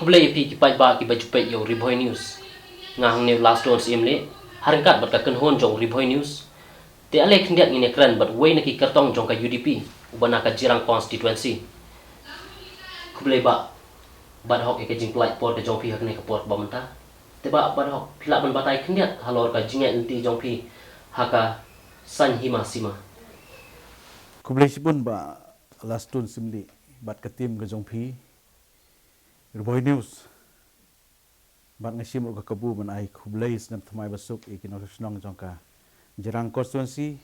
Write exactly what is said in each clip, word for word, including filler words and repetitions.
Khublei ïa phi ki paidbah kiba ju peit ïa u Ri Bhoi News. Nga hangne u Lastone Syiemlieh, ha ryngkat bad ka kynhun jong u Ri Bhoi News. Te ale khyndiat ngin ïakren bad uwei na ki kyrtong jong ka U D P, uba na ka Jirang constituency. Khublei bah, bad hok ïa ka jingpynlait por ka jong phi ha kane ka por ba mynta. Te bah, bad hok phi lah ban batai khyndiat halor ka jingïaid lynti jong phi ha ka Saiñ Hima Sima. Khublei shibun bah Lastone Syiemlieh bad ka team ka jong phi, Ri Bhoi News. Bad nga shim ruh ka kabu ban ai khublei snem thymmai basuk ïa ki nongshong shnong jong ka Jirang constituency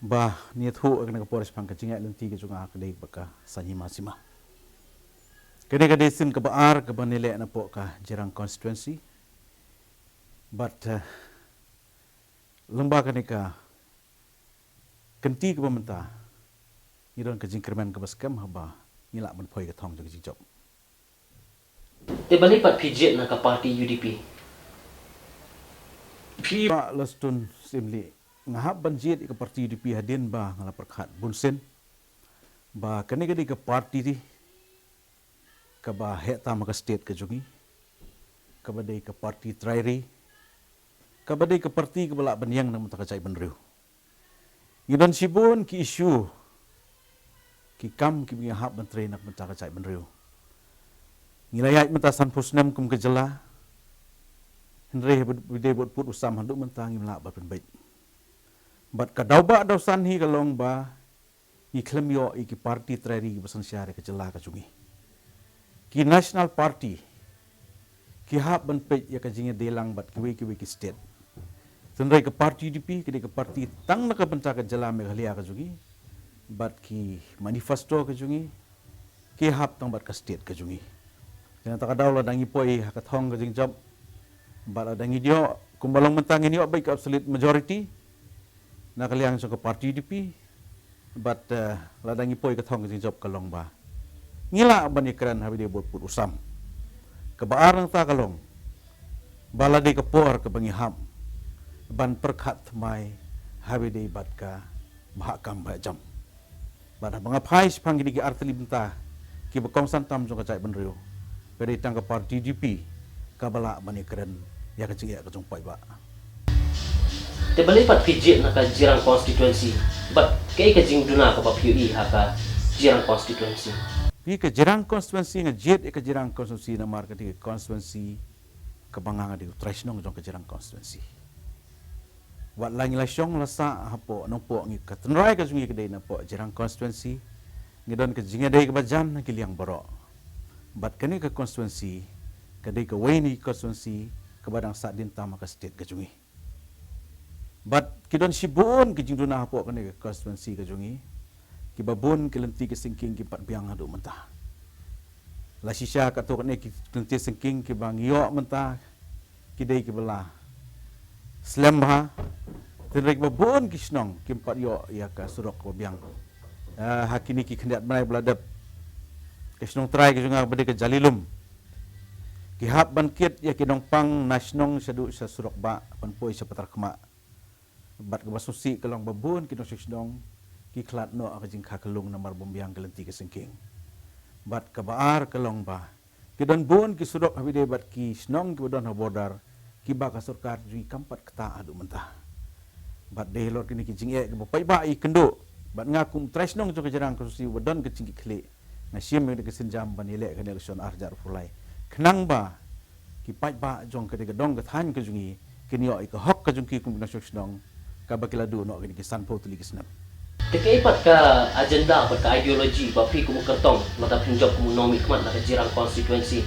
ba ngi ïathuh ïa kane ka por shaphang ka jingïaid lynti ka jong nga ha ka dei bad ka Saiñ Hima Sima. Kane ka dei sien kaba ar kaba ngi leh napoh ka Jirang constituency. Bad eh, lyngba kane ka kynti kaba mynta, ngi don ka jingkyrmen kaba skhem haba ngi lah ban poi ka thong jong ka jingjop. Te balei pat phi jied na ka party U D P? Phi bah Lastone Syiemlieh, nga hap ban jied ïa ka party U D P hadien ba nga la pyrkhat bunsien ba kane ka dei ka party kaba heh tam ha ka state ka jong ngi, kaba dei ka party trai ri, kaba dei ka party kaba lah ban ïeng na ka bynta ka jaitbynriew. Ngi don shibun ki issue, ki kam kiba ngi hap ban trei na ka bynta ka jaitbynriew. Ngi la ïaid mynta sanphew snem kum ka jylla, hynrei haba dei bad pud u sam haduh mynta ngim lah ban pynbeit. Bad ka daw ba daw san hi ka long ba ngi khlem ïoh ïa ki party trai ri kiba synshar ïa ka jylla ka jong ngi. Ki national party ki hap ban peit ïa ka jingïadei lang bad kiwei kiwei ki state. Hynrei ka party U D P ka dei ka party tang na ka bynta ka jylla Meghalaya ka jong ngi, bad ki manifesto ka jong ngi ki hap tang bad ka state ka jong ngi. Te na kata ka daw lada ngi poi ha ka thong ka jingjop, bad lada ngi ïoh, kumba long mynta ngin ïoh beit ka absolute majority na ka liang jong ka party U D P, bad eh, lada ngi poi ka thong ka jingjop ka long ba ngi lah ban ïakren haba dei bad pud u sam. Kaba ar nangta ka long ba la dei ka por kaba ngi hap ban pyrkhat thymmai haba dei bad ka bhah kam bhah jam. Bad haba nga phai shaphang kine ki artylli bynta kiba kongsan tam jong ka jaitbynriew, ka dei tang ka party U D P kaba lah ban ïakren ïa ka jingeh ka jong u paidbah. Te balei pat phi jied na ka Jirang constituency, bad kaei ka jingduna kaba phi ïohi ha ka Jirang constituency? Phi, ka Jirang constituency, nga jied ïa ka Jirang constituency namar ka dei ka constituency kaba nga nga dei u trai shnong jong ka Jirang constituency. Wat la ngi la shong la sah hapoh Nongpoh, ngi, ka tynrai ka jong ngi ka dei napoh Jirang constituency. Ngi don ka jingïadei kaba jan ha ki liang baroh. Bad kane ka constituency ka dei kawei na ki constituency kaba dang sahdien tam ha ka state ka jong ngi. Bad ki don shibun ki jingduna hapoh kane ka constituency ka jong ngi, kiba bun ki lynti ki syngking kim pat biang haduh mynta. La shisha katto katne ki lynti syngking kiba ngi ïoh mynta ki dei kiba la slem bha. Hynrei kiba bun ki shnong kim pat ïoh ïa ka surok kaba biang. Ah, ha kine ki khyndiat bnai ba la dep, ka shnong trai ka jong nga ba dei ka Jalilum, ki hap ban kit ïa ki nongpang na shnong shaduh sha surok bah ban poi sha Patarkhmah. Bad kaba sngewsih ka long ba bun ki nongshong shnong ki khlad noh ha ka jingkha kyllung namar bym biang ki lynti ki syngking. Bad kaba ar ka long ba ki don bun ki surok haba ïadei bad ki shnong kiba don ha border, kiba ka sorkar jong ngi kam pat ktah haduh mynta. Bad dei halor kine ki jingeh kiba paidbah ïakynduh, bad nga kum trai shnong jong ka Jirang constituency ba don ka jingkitkhlieh, nga shim ïa ka sienjam ban ïaleh ka election ar hajar arphew lai, khnang ba ki paidbah jong ka dei ka dong ka thaiñ ka jong ngi kin ïoh ïa ka hok ka jong ki kum ki nongshong shnong kaba ki la duh noh kine ki sanphew tylli ki snem. Te kaei pat ka agenda bad ka ideology ba phi kum u kyrtong, lada phin jop kum u nongmihkhmat na ka Jirang constituency,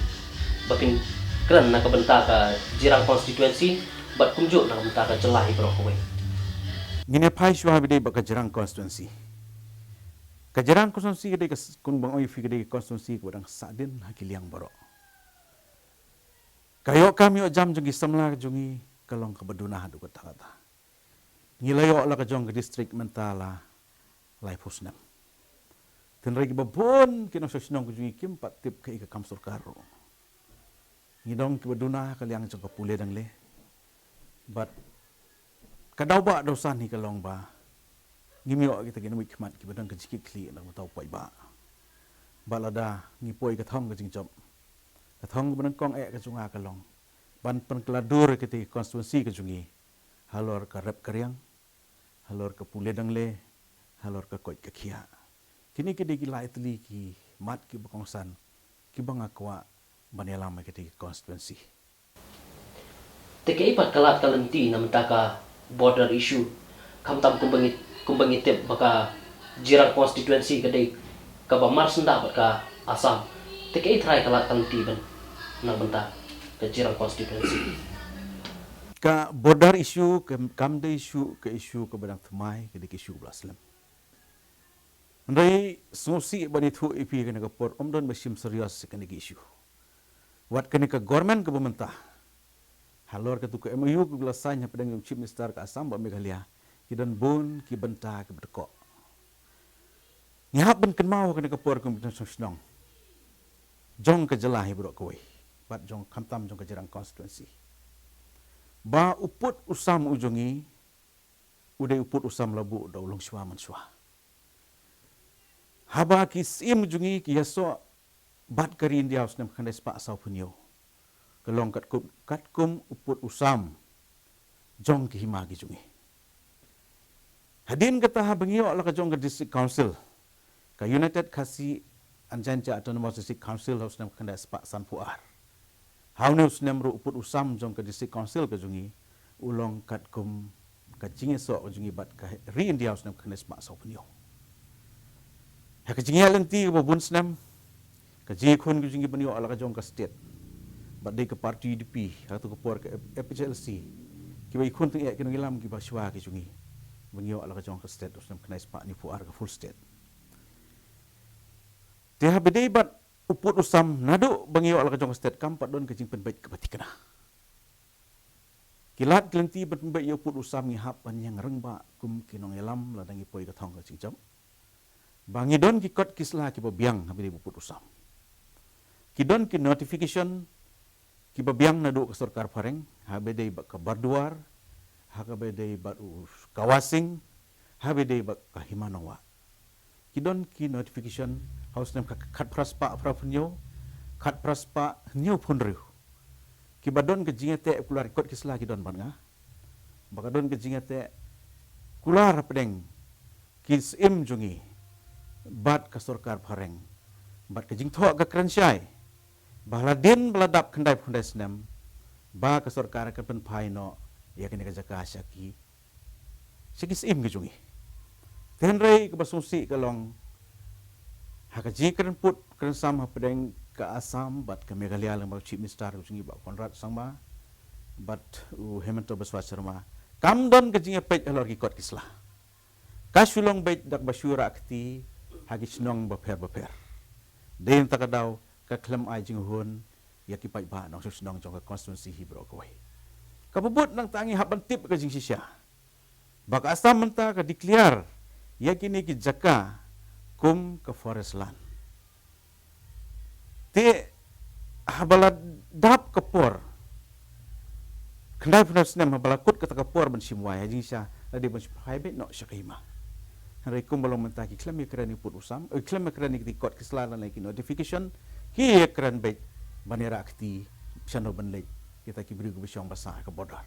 ba phin kren na ka bynta ka Jirang constituency bad kumjuh na ka bynta ka jylla hi baroh kawei? Ngin ïa phai shuwa haba ïadei bad ka Jirang constituency. Ka Jirang constituency ka dei ka s-, kumba nga ong ïa phi, ka dei ka constituency kaba dang sahdien ha ki liang baroh. Ka ïoh kam ïoh jam jong ki samla ka jong ngi ka long kaba duna haduh katta katta. Ngi la ïoh la ka jong ka district mynta la laiphew snem. Hynrei kiba bun ki nongshong shnong ka jong ngi kim pat tip kaei ka kam sorkar ruh. Ngi dang kiba duna ha ka liang jong ka pule dangle. Bad ka daw ba daw san hi ka long ba ngim ïoh kita ki nongmihkhmat kiba don ka jingkitkhlieh na ka bynta u paidbah. Bad lada ngi poi ka thong ka jingjop, Ka thong kaba nyngkong eh ka jong nga ka long ban pynkylla dur ïa kita ki constituency ka jong ngi halor ka rep ka riang, halor ka pule dangle, halor ka koit ka khiah. Kine ki dei ki lai tylli ki mat kiba kongsan kiba nga kwah ban ïalam ïa kita ki constituency. Te kaei pat ka lad ka lynti na bynta ka border issue, khamtam kumba ngi, kumba ngi tip ba ka Jirang constituency ka dei kaba mar syndah bad ka Assam. Te kaei trai ka lad ka lynti ban na bynta ka Jirang constituency? Ka border issue kam, kam dei issue, ka issue kaba dang thymmai, ka dei ka issue kaba la slem. Hynrei sngewsih ban ïathuh ïa phi, kane ka por ym don ba shim serious ïa kane ka issue. Wat kane ka government kaba mynta, halor katu ka M O U kaba la sign hapdeng jong Chief Minister ka Assam bad Meghalaya, ki don bun ki bynta kiba dkoh. Ngi hap ban kynmaw kane ka por kum ki nongshong shnong jong ka jylla hi baroh kawei, bad jong, khamtam jong ka Jirang constituency, ba u pud u sam u jong ngi u dei u pud u sam la buh da u longshuwa manshuwa. Haba ki syiem jong ngi ki ïasoh bad ka ri India ha u snem khyndai spah sawphew hynñiew, ka long katkum, katkum u pud u sam jong ki hima ki jong ngi. Hadien kata, haba ngi ïoh la ka jong ka District Council, ka United Khasi and Jaintia Autonomous District Council ha u snem khyndai spah sanphew ar, ha une u snem ruh u pud u sam jong ka District Council ka jong ngi u long katkum ka jingïasoh ka jong ngi bad ka ri India ha u snem khyndai spah sawphew hynñiew. Ha ka jingïaid lynti kaba bun snem, ka jingïakhun ka jong ngi ban ïoh la ka jong ka state, bad dei ka party U D P, ha katu ka por ka F H L C, kiba ïakhun tyngeh ki nongïalam kiba shuwa ki jong ngi ban ïoh la ka jong ka state ha u snem khyndai spah hynñiewphew ar, ka full state. Te haba dei bad u pud u sam, naduh ba ngi ïoh la ka jong ka state kam pat don ka jingpynbeit kaba thikna. Ki lad ki lynti ban pynbeit ïa u pud u sam ngi hap ban ïeng rangbah kum ki nongïalam lada ngi poi ka thong ka jingjop, ba ngi don ki kot ki sla kiba biang haba dei bad u pud u sam. Ki don ki notification kiba biang naduh ka sorkar phareng, haba dei bad ka barduar, haba dei bad u kawasing, haba dei bad ka hima nongwah. Ki don ki notification ha u snem kha-, khatphra spah phraphew hynñiew, khatphra spah hynñiewphew hynriew, kiba don ka jingïateh kular, ki kot ki sla ki don bad nga, ba ka don ka jingïateh kular hapdeng ki syiem jong ngi bad ka sorkar phareng, bad ka jingthoh ka kren shai ba la dien ba la dap khyndaiphew khyndai snem, ba ka sorkar kan pynphai noh ïa kane ka jaka sha ki, sha ki syiem ki jong ngi. Te hynrei kaba sngewsih ka long, ha ka jingkren pud kren sam hapdeng ka Assam bad ka Meghalaya lyngba u Chief Minister ka jong ngi Bah Conrad Sangma bad u Himanta Biswa Sarma, kam don ka jingïapeit halor ki kot ki sla. Ka shu long beit da kaba shu rah kti ha ki shnong bapher bapher. Dei na kata ka daw ka khlem ai jinghun ïa ki paidbah nongshong shnong jong ka constituency hi baroh kawei. Kaba bud nangta ngi hap ban tip ka jingshisha ba ka Assam mynta ka declare ïa kine ki jaka kum ka forest land. Te haba la dap ka por, khyndai phew snem, haba la kut kata ka por ban shim wai, ha jingshisha la dei ban shim wai beit noh sha ka hima. Hynrei kumba long mynta ki khlem ïakren ïa u pud u sam, eh, khlem ïakren ïa ki kot ki sla lane ki notification, ki ïakren beit ban ïarah kti shano ban leit kita ki briew kiba shong ba sah ha ka border.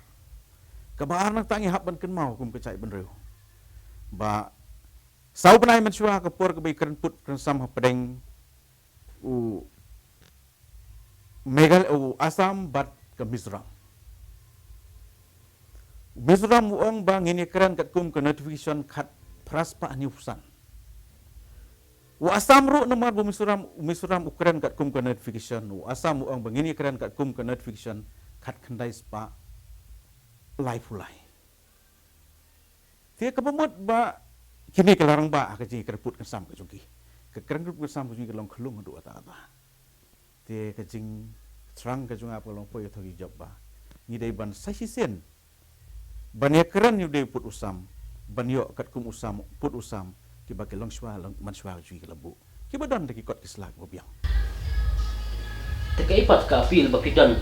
Kaba ar, nangta ngi hap ban kynmaw kum ka jaitbynriew ba saw bnai mynshuwa, ka por kaba ïakren pud kren sam hapdeng u Meghal-, u Assam bad ka Mizoram. U Mizoram u ong ba ngin ïakren katkum ka notification khatphra spah hynñiewphew san. U Assam ruh namar ba u Mizoram, u Mizoram u kren katkum ka notification, u Assam u ong ba ngin ïakren katkum ka notification khatkhyndai spah laiphew lai. Te kaba mut ba kine ki la rangbah ha ka jingkren pud kren sam ka jong ki. Ka kren pud kren sam ka jong ki ka long khlung haduh katta katta. Te ka jingthrang ka jong nga ka long, poi ïa thoh ki jop ba ngi dei ban sa shisien ban ïakren ïa u dei u pud u sam, ban ïoh katkum u sam, pud u sam, kiba ki longshuwa, long-, manshuwa ka jong ki la buh, kiba don da ki kot ki sla kiba biang. Te kaei pat ka appeal ba phi don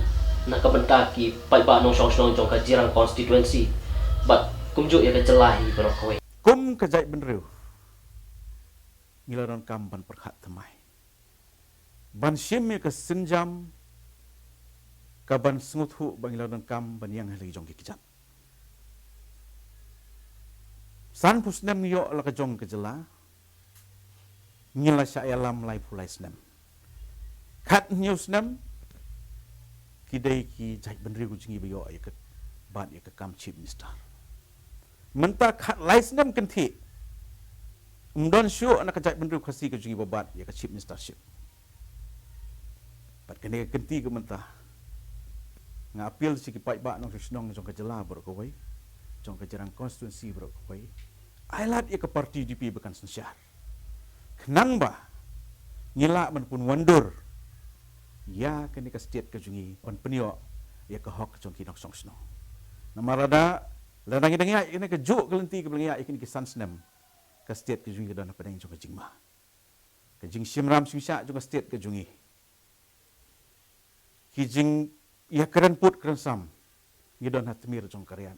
na ka bynta ki paidbah nongshong shnong jong ka Jirang constituency bad kumjuh ïa ka jylla hi baroh kawei? Kum ka jaitbynriew, ngi la donkam ban pyrkhat thymmai ban shim ïa ka sienjam ka ban sngewthuh ba ngi la donkam ban ïeng ha la ki jong ki kjat. Sanphew snem ngi ïoh la ka jong ka jylla, ngi la shah ïalam laiphew lai snem. Khathynñiew snem ki dei ki jaitbynriew ka jong ngi ba ïoh ïa ka, bat ïa ka kam Chief Minister. Mynta khatlai snem kynthih ym don shuh na ka jaitbynriew Khasi ka jong ngi ba bat ïa ka Chief Ministership. Bad kane ka kynti ka mynta nga appeal sha ki paidbah nongshong shnong jong ka jylla baroh kawei, jong ka Jirang constituency baroh kawei, ai lad ïa ka party U D P ba kan synshar, khnang ba ngi lah ban pynwandur ïa kane ka state ka jong ngi, ban pynïoh ïa ka hok jong ki nongshong shnong. Namar lada, lada ngi dang ïaid ïa kane ka juh ka lynti kaba ngi ïaid ïa kine ki san snem, ka state ka jong ngi ka don hapdeng jong ka jingma. Ka jingshimram shimshah jong ka state ka jong ngi, ki jingïakren put kren sam, ngi don ha tmier jong ka riat.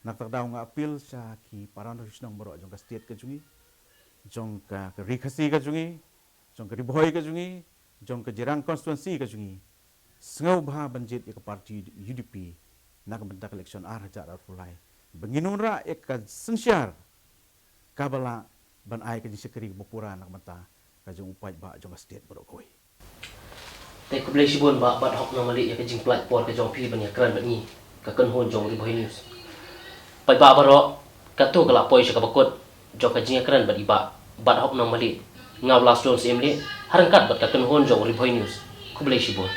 Na kata ka daw nga appeal sha ki para nongshong shnong baroh jong ka state ka jong ngi, jong ka, ka Ri Khasi ka jong ngi, jong ka Ri Bhoi ka jong ngi, jong ka Jirang constituency ka jong ngi, sngewbha ban jied ïa ka party U D P na ka bynta ka election ar hajar arphew lai, ba ngin wanrah ïa ka synshar kaba lah ban ai ka jingshakri kaba pura na ka bynta ka jong u paidbah jong ka state baroh kawei. Te khublei shibun Bah Bat Hok Nongmali ïa ka jingpynlait por ka jong phi ban ïakren bad ngi, ka kynhun jong Ri Bhoi News. Paidbah baroh, katto ka la poi sha kaba kut jong ka jingïakren bad i Bah Bat Hok Nongmali. Nga u Lastone Syiemlieh, ha ryngkat bad ka kynhun jong Ri Bhoi News. Khublei shibun.